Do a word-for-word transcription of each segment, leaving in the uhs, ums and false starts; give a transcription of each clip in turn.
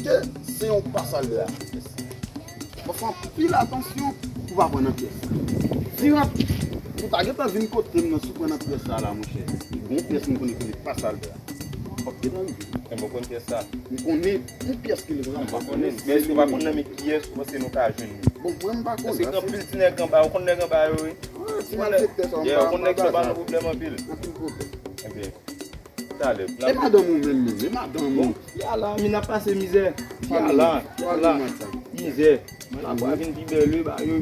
ke se yon pa sal de la. Mwen fè anpil atansyon pou pa pran nan pyès la. Si w ap, ou ta gentan vin kote m nan, si w pran nan pyès sa la, monchè, gon pyès m konnen ki rele pa sal de la. W ap gentan rive. Enben, w konn pyès sa? M konnen yon pyès ki rele pa sal de la. Men èske w pa konn nan men kiyès ou panse nou ka jwenn li? Bon, mwen, m pa konnen. Paske gen anpil ti nèg anba, ou konn nèg anba yo, wi. Ti malfektè sa, m pa, m pa nan pwoblèm anpil. Anpil pwoblèm. Enben, talè. E madanm ou menm, menm, e madanm ou? Bon, fi a la, mi n ap pase mizè. Fi a la, fi a la, mizè. Mwen la, pou a vin pi bèl, wi, ba yo.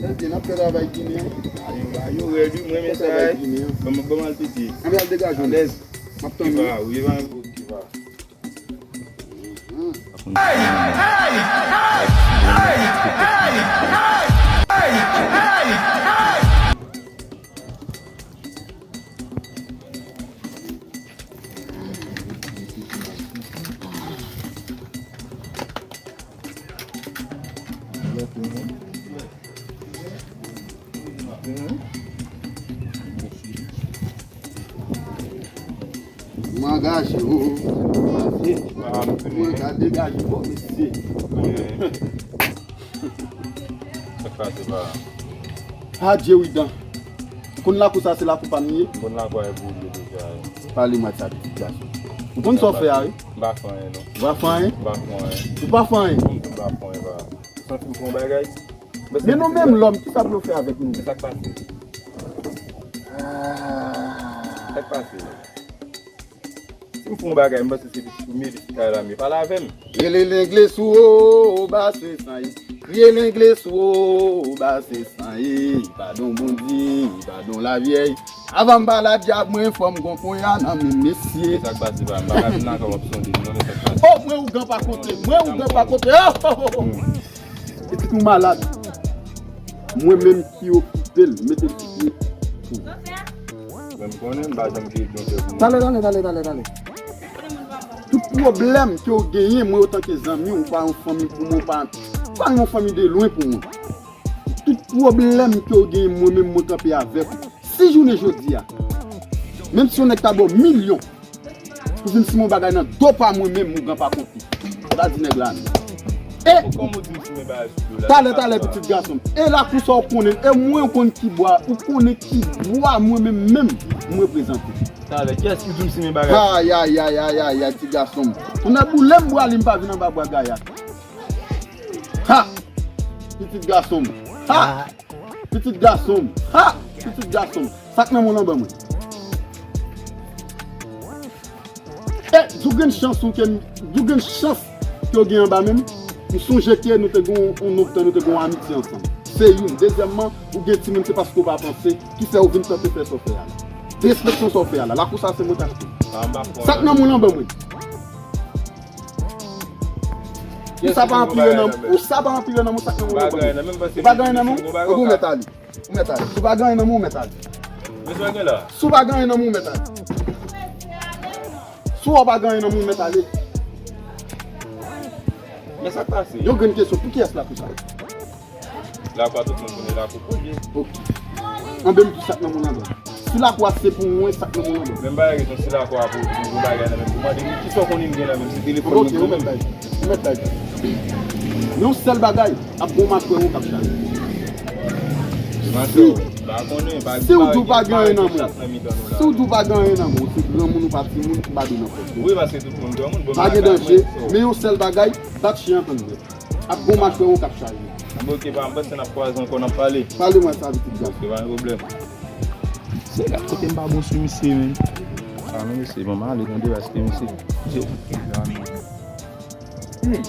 Ebyen, n ap fè travay ginen an. Ba yo, ba yo rèd, wi, mwen renmen sa, wi. Ban m, ban m al tete. Ann al degaje w. Alèz. M ap tann ou. Ki va, wi, va, ki va. M angaje, o, o, o, mesye. Mwen ka degaje, o, mesye. Sa k pase, pa? Adje wi dan. Ou konn lakou sa se lakou pa m li ye? M konn lakou a e pou ou ye deja, wi. Pale mwen sa, pitit gason. Ou konn sa w fè a, wi? M pa fè anyen, non. Ou pa fè anyen? M pa fè anyen. Ou pa fè anyen? M pa fè anyen, pa. Ou santi m fè yon bagay? Men nou menm lòm, kisa pou nou fè avèk nou? Men sa k pase? Ah. Sa k pase? Si m fè yon bagay, m panse se pitit ou m ye, pitit Kay la m ye. Pale avè m. Rele lengle sou o, o, ba se san ye. Kriye lengle sou o, o, ba se san ye. Padon Bondye, padon lavyèy. Avan m pale a dyab mwen, fò m gon ponya nan men mesye. Men sa k pase, pa, m pa ka vin lakay w ap sonde m, non, men sa k pase. O, mwen ougan pa konte, mwen ougan pa konte. O, o, o, o. Pitit ou malad. Mwen menm ki okipe l, mete l sou pye. Mwen m konnen, m pa janm gen yon kè pou mwen. Talè, talè, talè, talè, talè. Tout pwoblèm ke w genyen, mwen, otanke zanmi w, ou pa yon fanmi pou mwen, ou pa, ou pa yon fanmi de lwen pou mwen. Tout pwoblèm ke w genyen, mwen menm, mwen kanpe avèk ou. Si jounen jodi a, menm si yon nèg ta ba w milyon, pou vin simen yon bagay nan do pa mwen menm, ougan pa konte. Sa di nèg la, non. E talè, talè, pitit gason m. E lakou sa w konnen, e mwen ou konn ki bwa, ou konnen ki bwa mwen menm, menm, m reprezante. Talè, kiyès ki di m simen bagay? Ay, ay, ay, ay, ay, ay, ti gason m. Ou nan boule m bwa li, m pa vin anba bwa gaya. Ha! Pitit gason m. Ha! Pitit gason m. Ha! Pitit gason m. Sa k nan men w lan ban mwen. E, di w gen chans ou ke, di w gen chans ke w gen anba men m. M sonje ke nou te gen yon, yon nonm tan, nou te gen yon amitye ansanm. Se youn. Dezyèmman, ou gen timoun, se paske w pa panse, ki fè w vin tante fè sa w fè a la. Derespeksyon sa w fè a la. Lakou sa se mwen k achte. Sa k nan men w lan ban mwen. Ou sa pa anpire nan, ou sa pa anpire nan men w, sa k nan men w lan ban mwen. Ou pa gen anyen nan men w? Ou mèt ale. Ou mèt ale. Si w pa gen anyen nan men w, ou mèt ale. Men sa gen la. Si w pa gen anyen nan men w, ou mèt ale. Si w pa gen anyen nan men w, ou mèt ale. Men sa k pase? Yon grenn kesyon, pou kiyès lakou sa? Lakou a tout moun konnen lakou pou li. Ok. Anben m tou sa k nan moun anba. Si lakou a se pou mwen, sa k nan moun anba. Menm bagay rezon, si lakou a pou, pou, pou bagay nan men pou mande, men kisa w konnen m gen nan men m, se telefòn mwen ki nan men m. Yon sèl bagay, ap gon machwè wo k ap chaje. Si, si w di w pa gen anyen nan men w, si w di w pa gen anyen nan men w, se granmoun ou pa timoun, m pa dwe nan pòt ou. Wi, paske tout moun granmoun, bon, pa gen danje, men yon sèl bagay, bat chen an tann nèt. Ap gon machwè wo k ap chaje. Anben, ok, pa, m panse n ap kwaze ankò, n ap pale. Pale mwen sa, pitit gason. Ok, pa gen pwoblèm. Se gad kote m pa bon sou misye, men. A, men mesye, bon, m ale tande, paske misye, misye. Hmm.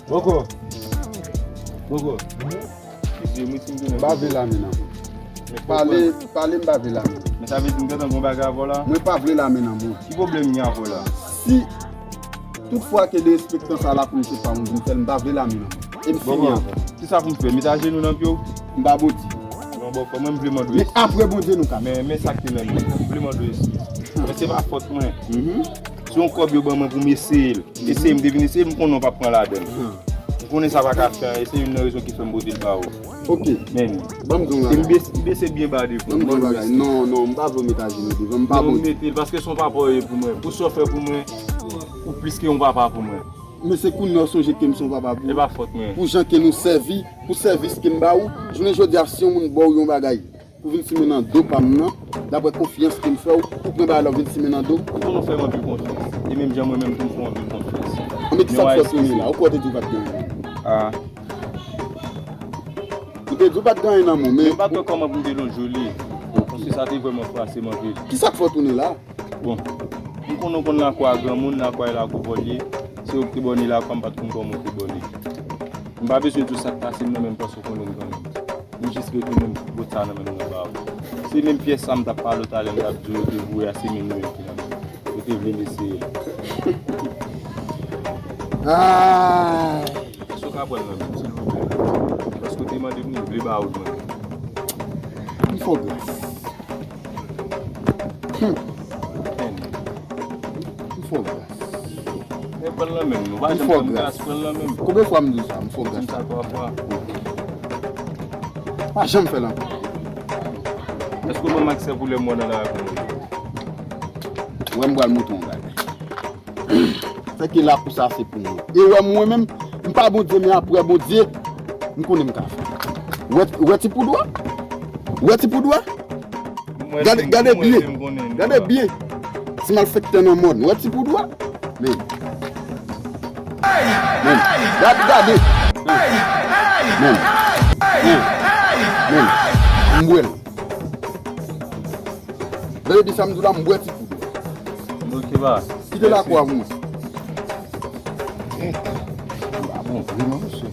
Boko. Boko. Eskize m wi si m tounen. M pa vle lame nan men w. Pale, pale, m pa vle lame nan men w. Men sa vle di m gentan gon bagay avè w la? Mwen pa vle lame nan men w. Ki pwoblèm m gen avè w la? Si tout fwa ke derespektan sa la pou m se pa mwen vin fè l, m pa vle lame nan men w. E m fini avè w. Kisa pou m fè? Met ajenou nan pye w? M pa Bondye. Non, bòkò, mwen m vle mande w eskiz. Men apre Bondye nou ka. Men, men sa k te nan men m, m vle mande w eskiz. Men se pa fòt mwen. Se yon kòb yo ban mwen pou m eseye l. Eseye m te vin eseye l, m konnen w p ap pran ladan l. M konnen sa pa ka fè anyen, se youn nan rezon ki fè m pote l ba ou. Ok. Men, ban m di w yon bagay. M bese, m bese byen ba devan. Ban m di w yon bagay. Non, non, m pa vle w met ajenou devan m, m pa Bondye. Non, mete l, paske se yon papa w ye pou mwen. Pou sa w fè pou mwen, ou plis ke yon papa pou mwen. Men se kounye a w sonje ke m se yon papa pou ou. E pa fòt mwen. Pou jan ke nou sèvi, pou sèvis ke m ba ou. Jounen jodi a, si yon moun ba w yon bagay, pou vin simen nan do pa m nan, daprè konfyans ke m fè w, ou pran bagay la w vin simen nan do. Ou konn ou fè m anpil konfyans. E menm jan mwen menm tou m fè w anpil konfyans. Anben kisa k fè w tounen la? Ou kwè w te di w pa t gen anyen? A. Ou te di w pa t gen anyen nan men w, men. Men m pa t wè kòman pou m te lonje w li. Paske sa te vrèman frase m anpil. Kisa k fè w tounen la? Bon, m konnen w konn lakou a granmoun, lakou a e lakou pa w li ye. Se ou ki te ba w ni lakou a, m pa t konn kòman w te ba w li. M pa bezwen di w sa k pase m nan, men m panse w konnen m kanmenm. M jis retounen m pot sa nan men m nan ba ou. Se menm pyès sa m t ap pale w talè, m t ap di w yo te voye a, se menm li menm ki nan men m. Yo te vle m eseye l. Ah! Èske w ka pran l nan men m, silvouplè? Paske w te mande m, m vle ba ou l mwen. M fè w gras. Hmm. M fè w gras. Men pran l nan men m, non. Pa janm fè m gras, pran l nan men m. Konbyen fwa m di w sa? M fè w gras. Di m sa twa fwa. Pa janm fè l ankò. Èske w ban m aksè pou lè m wè w nan lari pou mwen? Wè m pral montre w yon bagay. Fè ke lakou sa se pou mwen. E wè mwen menm, m pa Bondye, men apre Bondye, m konnen m ka fè. Wè, wè ti poud ou a? Wè ti poud ou a? Gade, gade byen. Gade byen. Ti malfektè nan mòn. Wè ti poud ou a? Men. Men. Gade, gade. Men. Men. Men. M bwè l. Gade byen sa m di w la, m bwè ti poud. Kite lakou a pou mwen. M pa bon vre non, mesye.